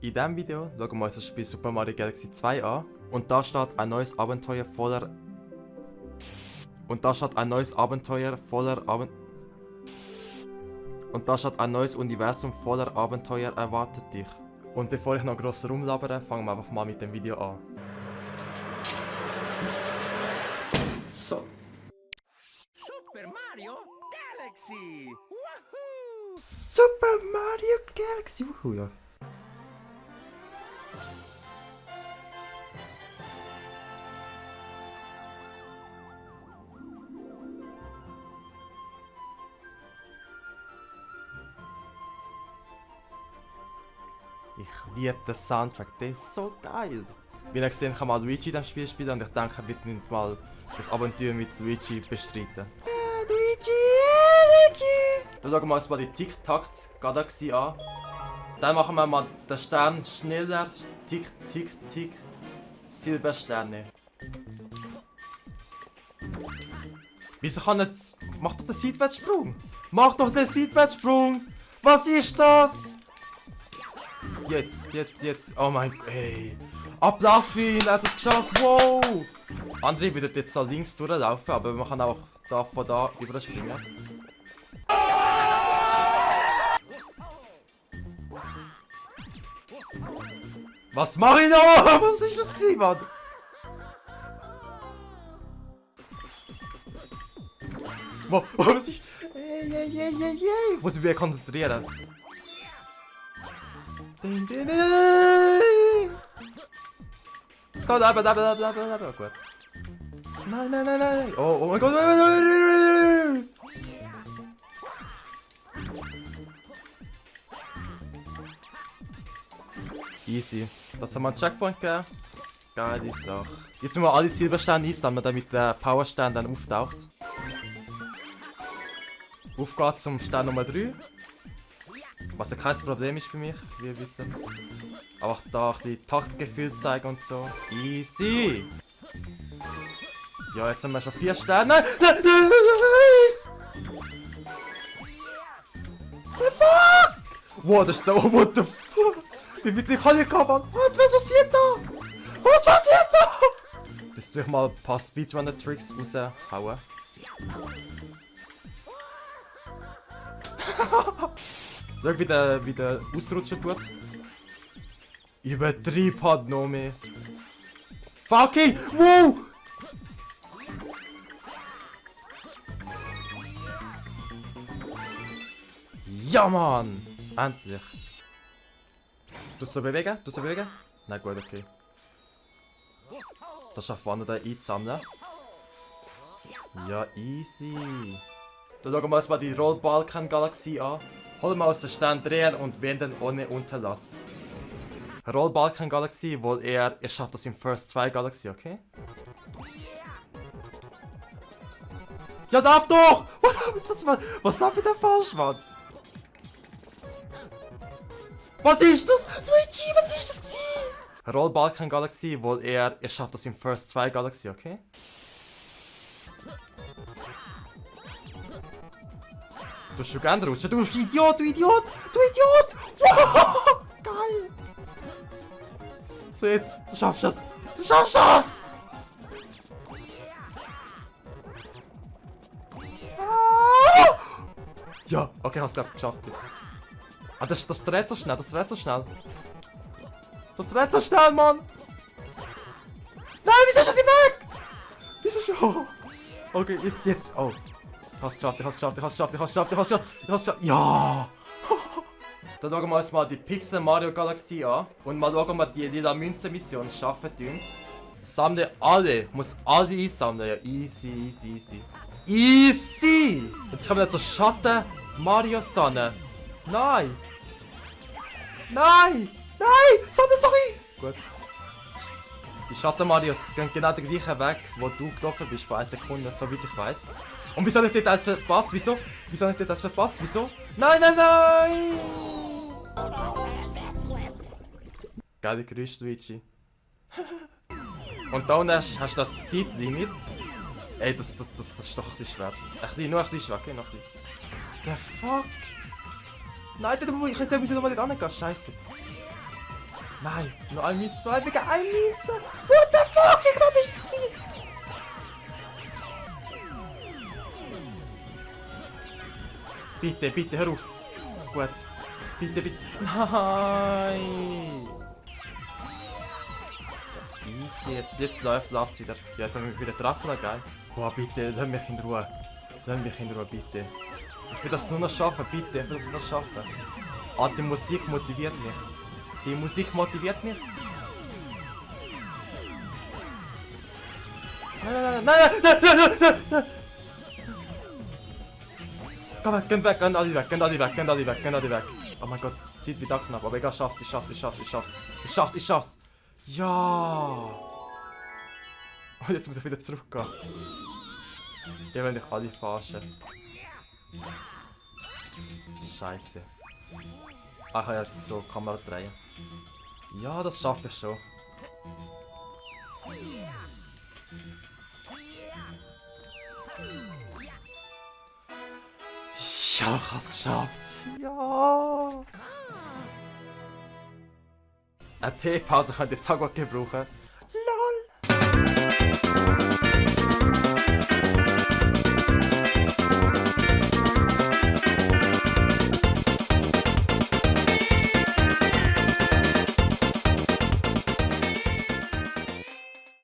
In diesem Video schauen wir uns das Spiel Super Mario Galaxy 2 an. Und da steht ein neues Abenteuer voller... Und da steht ein neues Universum voller Abenteuer erwartet dich. Und bevor ich noch gross rumlabere, fangen wir einfach mal mit dem Video an. So. Super Mario Galaxy! Woohoo! Super Mario Galaxy! Woohoo, ja. Ich liebe den Soundtrack, der ist so geil. Wie ihr gesehen, kann man Luigi in diesem Spiel spielen und ich denke, er wird nicht mal das Abenteuer mit Luigi bestreiten. Luigi! Dann schauen wir uns mal die Tic-Tac-Galaxie an. Dann machen wir mal den Stern schneller. Tick, tick, tick. Silbersterne. Wieso kann jetzt... Mach doch den Seitwärtssprung! Mach doch den Seitwärtssprung! Was ist das? Jetzt. Oh mein Gott, ey. Applaus für ihn, er hat es geschafft, wow! André würde jetzt da links durchlaufen, aber man kann auch da von da überspringen. Was mach ich da? Was ist das gewesen, Mann? Was ist... Ich muss mich wieder konzentrieren. Da, gut. Nein. Oh mein Gott. Easy. Das haben wir einen Checkpoint gegeben. Geile Sache. Jetzt müssen wir alle Silbersterne einsammeln, damit der Powerstern dann auftaucht. Auf geht's zum Stern Nummer 3. Was ja kein Problem ist für mich, wie ihr wisst. Aber da ein bisschen Taktgefühl zeigen und so. Easy! Ja, jetzt haben wir schon 4 Sterne. Nein! The fuck! Wow, das ist da. What the fuck? Wie wird nicht alle kamen? Was passiert da? Was passiert da? Das durch mal ein paar Speedrunner-Tricks raushauen. Schau, wie der ausrutschen tut. Übertrieb hat noch mehr. Fucking! Wow! Ja, Mann! Endlich! Tust du bewegen? Nein, gut, okay. Das schafft man, den einzusammeln. Ja, easy. Dann schauen wir uns mal die Rollbalken-Galaxie an. Holen wir aus dem Stern drehen und wenden ohne Unterlast. Rollbalken-Galaxie, wohl er schafft das im First 2 Galaxie, okay? Ja, darf doch! Was darf ich denn falsch, Mann? Was ist das? Luigi, was ist das? Rollbalken-Galaxie, wohl er schafft das im First 2 Galaxie, okay? Du hast schon gerne rutschen, du Idiot! Wow, geil! So jetzt, du schaffst das! Ah! Ja, okay, hast du geschafft jetzt. Ah, das dreht so schnell, Mann! Nein, wieso ist das nicht weg? Wieso schon? Okay, jetzt, oh. Ich hab's geschafft. Ja! Dann schauen wir uns mal die Pixel Mario Galaxie an. Und mal schauen wir die lila Münze Mission schaffen tun. Sammle alle. Muss alle einsammeln. Ja, easy. Easy! Jetzt kommen jetzt so Schatten Marios dran. Nein! Sammle, sorry! Gut. Die Schatten Marios gehen genau den gleichen Weg, wo du gelaufen bist vor 1 Sekunde, soweit ich weiß. Und wieso nicht das verpasst? Wieso? Wieso? Nein! Geile Geräusche, Luigi. Und da unten hast du das Zeitlimit. Ey, das ist doch ein bisschen schwer. Nur ein bisschen schwer, okay? Noch ein bisschen. The fuck? Nein, ich muss noch mal nicht angehen, scheiße. Nein, nur ein Münze, nur ein Münze. What the fuck, wie knapp ist es gewesen? Bitte, bitte, hör auf. Gut. Bitte, bitte. Nein! Easy, jetzt läuft's wieder. Ja, jetzt haben wir wieder getroffen, geil. Boah, bitte, lass mich in Ruhe. Lass mich in Ruhe, bitte. Ich will das nur noch schaffen, bitte. Ich will das nur noch schaffen. Ah, die Musik motiviert mich. Die Musik motiviert mich. Nein, nein, nein, nein, nein, nein, nein, nein. Komm weg, geh weg, geh alle weg, geh alle weg, geh alle weg, geh alle weg. Oh mein Gott, Zeit wieder knapp, aber egal, ich schaff's. Ja! Und jetzt muss ich wieder zurückgehen. Ich will dich alle verarschen. Scheiße. Ah, ich kann ja so Kamera drehen. Ja, das schaffe ich schon. Ja, ich hab's geschafft. Ja. Eine Teepause könnte ich jetzt auch gut gebrauchen.